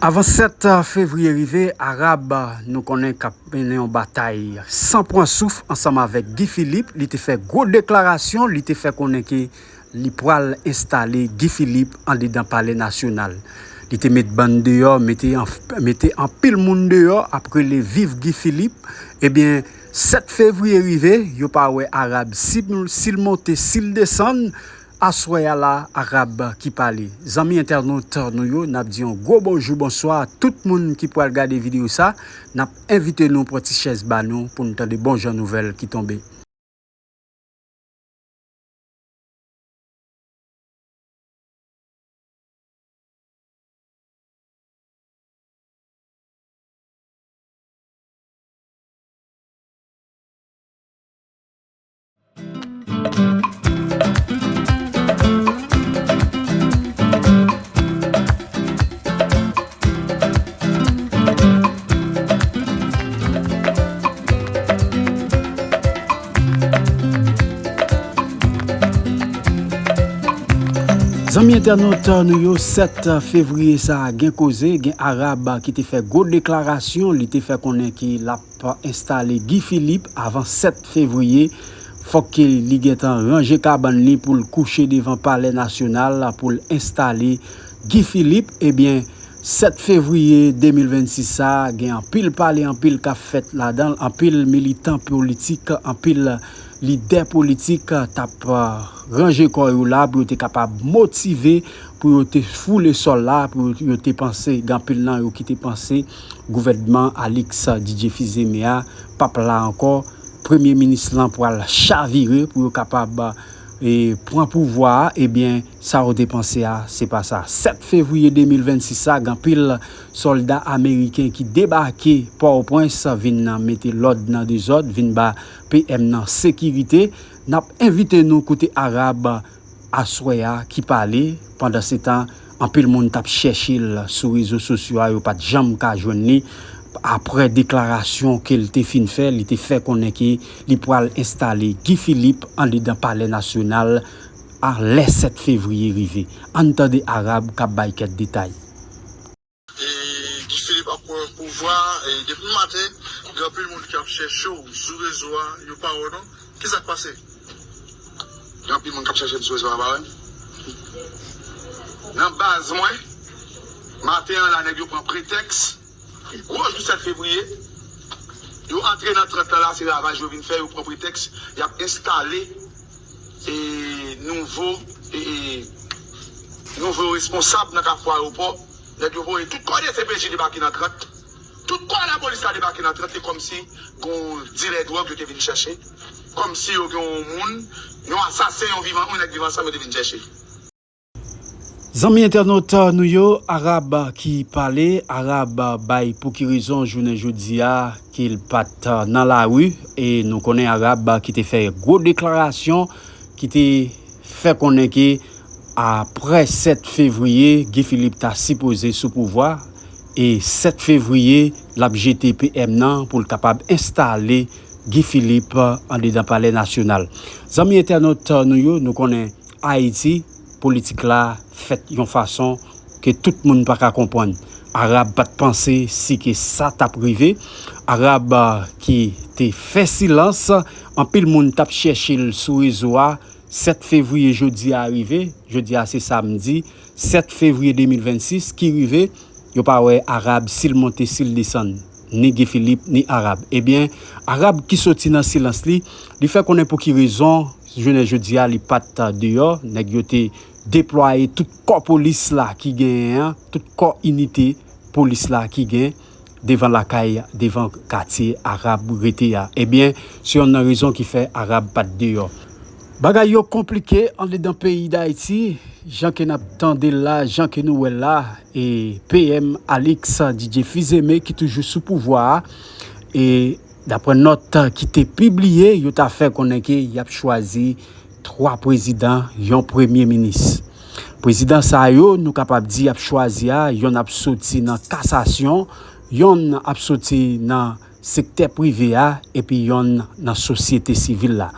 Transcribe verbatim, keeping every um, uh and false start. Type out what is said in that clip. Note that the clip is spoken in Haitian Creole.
Avan sèt fevriye rive, Arab, nou konnen, k ap mennen yon batay san pran souf ansanm avèk Guy Philippe. Li te fè gwo deklarasyon, li te fè konnen ke li pral enstale Guy Philippe andedan Palè Nasyonal. Li te met bann deyò, mete an-, mete anpil moun deyò, ap rele viv Guy Philippe. Ebyen, sèt fevriye rive, yo pa wè Arab si, si l monte, si l desann. Aswè a la, Arab ki pale. Zanmi entènot nou yo, n ap di yon gwo bonjou, bonswa a tout moun ki pral gade videyo sa. N ap envite nou pran ti chèz ba nou pou n tande bon jan nouvèl ki tonbe. Zanmi entènot nou yo, sèt fevriye sa a gen koze, gen Arab ki te fè gwo deklarasyon, li te fè konnen ke l ap enstale Guy Philippe avan sèt fevriye. Fòk ke li gentan ranje kabann li pou l kouche devan Palè Nasyonal pou l enstale Guy Philippe. Ebyen, sèt fevriye de mil vennsis sa a, gen anpil pale, anpil k ap fèt ladan l, anpil militan politik, anpil lidè politik t ap, eh, ranje kò yo la pou yo te kapab motive, pou yo te foule sòl la, pou yo, yo te panse, gen anpil nan yo ki te panse gouvènman Alix Didier Fils-Aimé a p ap la ankò, premye minis lan pral chavire pou yo kapab, eh, pran pouvwa a. Ebyen, sa yo te panse a, se pa sa. Sèt fevriye de mil vennsis sa, gen anpil sòlda ameriken ki debake Pòtoprens, vin mete lòd nan dezòd, vin ba P M nan sekirite. N ap envite nou koute Arab aswè a ki pale. Pandansetan, anpil moun t ap chèche l sou rezo sosyo a, yo pa t janm ka jwenn li. Aprè deklarasyon ke l te fin fè, li te fè konnen ke li pral enstale Guy Philippe andedan Palè Nasyonal a lè sèt fevriye rive. Ann tande Arab k ap bay kèk detay. E, Guy Philippe ap pran pouvwa, e, depi maten, gen anpil moun ki ap chèche w sou rezo a, yo pa wè w non. Kisa k pase? Gen anpil moun k ap chèche m sou rezo a, pa wè m. Nan baz mwen, maten an la, nèg yo pran pretèks, gwo jou sèt fevriye, yo antre nan trant lan la, se ravaj yo vin fè, yo pran pretèks, y ap enstale, e, nouvo, e, e, nouvo responsab nan Kafou Ayewopò. Nèg yo voye tout kò D C P J debake nan trant. Tout kò lapolis la debake nan trant. Se kòmsi gon dilè dwòg yo te vin chèche. Kòmsi yo gen yon moun, yon asasen, yon vivan, yon nèg viv ansanm yo te vin chèche. Zanmi entènot nou yo, Arab ki pale, Arab bay pou ki rezon jounen jodi a ke l pa t nan lari, e nou konnen Arab ki te fè gwo deklarasyon, ki te fè konnen ke aprè sèt fevriye, Guy Philippe ta sipoze sou pouvwa, e sèt fevriye, l ap jete P M nan pou l kapab enstale Guy Philippe andedan Palè Nasyonal. Zanmi entènot nou yo, nou konnen Ayiti, politik la fèt yon fason ke tout moun pa ka konprann. Arab pa t panse si ke sa t ap rive. Arab, ah, ki te fè silans, anpil moun t ap chèche l sou rezo a. Sèt fevriye jodi a rive, jodi a se samdi, sèt fevriye de mil vennsis ki rive, yo pa wè Arab si l monte, si l desann, ni Guy Philippe, ni Arab. Ebyen, Arab ki soti nan silans li, li fè konnen pou ki rezon jounen jodi a li pa t deyò, nèg yo te deplwaye tout kò polis la ki genyen an, tout kò inite polis la ki gen devan lakay, devan katye Arab rete a. Ebyen, se yonn nan rezon ki fè Arab pa t deyò. Bagay yo konplike andedan peyi Dayiti, jan ke n ap tande l la, jan ke nou wè l la, e P M Alix Didier Fils-Aimé ki toujou sou pouvwa a, e daprè nòt ki te pibliye, yo ta fè konnen ke y ap chwazi twa prezidan, yon premye minis. Prezidan sa yo, nou kapab di y ap chwazi a, yonn ap soti nan kasasyon, yonn ap soti nan sektè prive a, epi yonn nan sosyete sivil la.